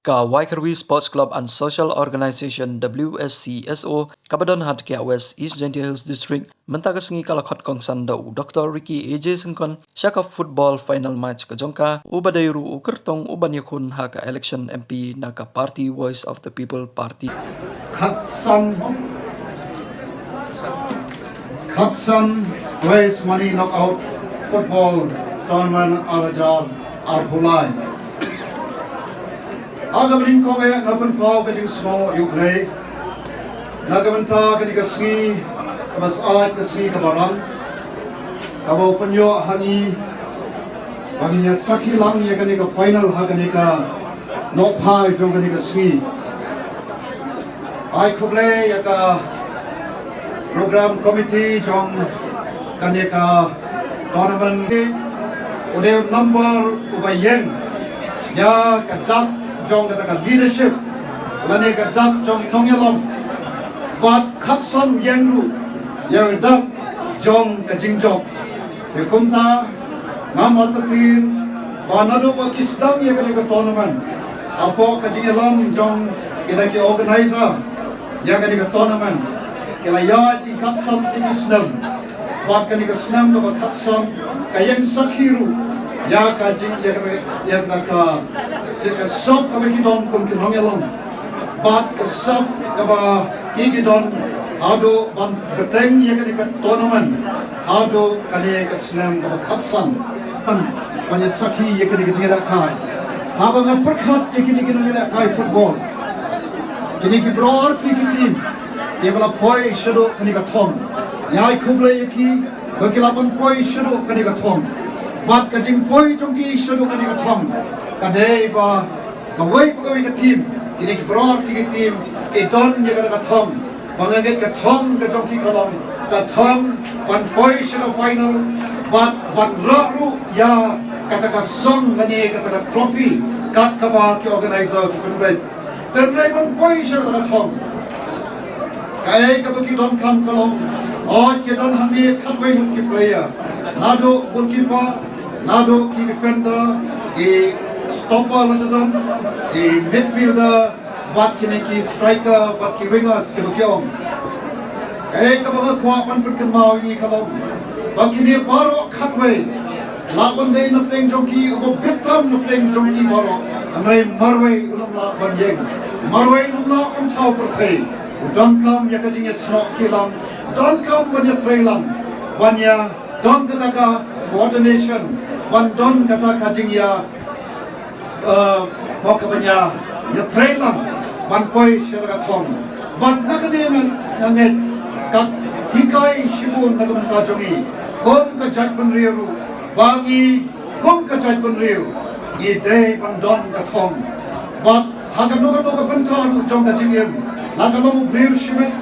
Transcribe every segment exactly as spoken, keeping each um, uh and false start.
Ka Wai Kharwi Sports Club and Social Organisation, W S C S O, kaba don ha Dkhiah West, East Jaintia Hills District, mynta ka sngi ka la khot kongsan da u Doctor Ricky A J Syngkon sha ka football final match ka jong ka, uba dei ruh u kyrtong uban ïakhun ha ka election M P na ka party Voice of the People Party. Khatsan, khatsan prize money knockout football tournament ar hajar arphew lai. Ha kaba nyngkong eh nga pynpaw ka jingsngew ïa U Blei na ka bynta kane ka sngi kaba syaid, ka sngi kaba rang, kaba u pynïoh ha ngi ba ngin ïa sakhi lang ïa kane ka final ha kane ka nohphai jong kane ka sngi. Ai khublei ïa ka program committee jong kane ka tournament. U dei u number uba ïeng ïa ka dak jong kata ka leadership lane ka dak jong nongïalam. Bad khatsan u ïeng ruh ïa ka dak jong ka jingjop. Te kumta nga martatien ba naduh ba ki sdang ïa kane ka tournament, hapoh ka jingïalam jong kita ki organizer ïa kane ka tournament, ki la ïaid ïa ki khatsan tylli ki snem. Bad kane ka snem kaba khatsan ka ïeng sakhi ruh ïa ka jing, ïa ka, ïa ka, ka, ka sop kaba ki don kum ki nongïalam. Bad ka sop kaba ki, ki don haduh ban bteng ïa kane ka tournament haduh kane ka snem kaba khatsan. Ban ïa sakhi ïa kane ka jingïalehkai. Haba nga pyrkhat ïa kine ki nongïalehkai football, kine ki baroh arphew ki team kiba la poi shaduh kane ka thong, nga ai khublei ïa ki ba ki la ban poi shaduh kane ka thong. Bad ka jingpoi jong ki shaduh kane ka thong ka dei ba kawei pa kawei ka team, kine ki baroh ki team ki don ïa kata ka thong. Ba nga ngeit ka thong ka jong ki ka long ka thong ban poi sha ka final, bad ban rah ruh ïa kata ka song lane kata ka trophy kat kaba ki organizer ki pynbeit. Te hynrei ban poi sha kata ka thong, kaei kaba ki donkam ka long, oh, ki don hangne khatwei ngut ki player, naduh goalkeeper, naduh ki defender, ki stopper la ki don, ki midfielder, bad kine ki striker bad ki wingers kiba ki ong. Kaei kaba nga kwah ban pynkynmaw ïa ngi ka long ba kine baroh khatwei lah ban dei na pdeng jong ki, uba bit tam na pdeng jong ki baroh, hynrei marwei un ym lah ban ïeng, marwei un ym lah ban thaw pyrthei. U donkam ïa ka jingïasnoh ki lang, donkam ban ïatreilang, ban ïa don kata ka coordination, ban don kata ka jingïa, eh, mo ka ban ïa, ïatreilang ban poi sha kata ka thong. Bad na kane nga, nga ngeit ka hikai shibun na ka bynta jong ngi kum ka jaitbynriew ruh, ba ngi kum ka jaitbynriew ngi dei ban don ka thong. Bad ha kano kano ka bynta ruh jong ka jingim, la ka long u briew shimet,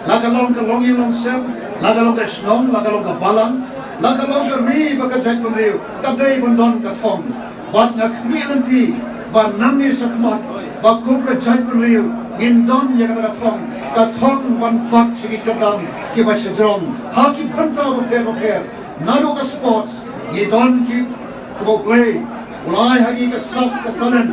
la ka long ka longïing longsem, la ka long ka shnong, la ka long ka balang, la ka long ka ri bad ka jaitbynriew, ka dei ban don ka thong. Bad nga khmih lynti ba nangne shakhmat ba kum ka jaitbynriew ngin don ïa kata ka thong, ka thong ban kot sha ki kyrdan kiba shajrong ha ki bynta bapher bapher. Naduh ka sports ngi don ki, kiba U Blei u la ai ha ngi ka sap ka talent.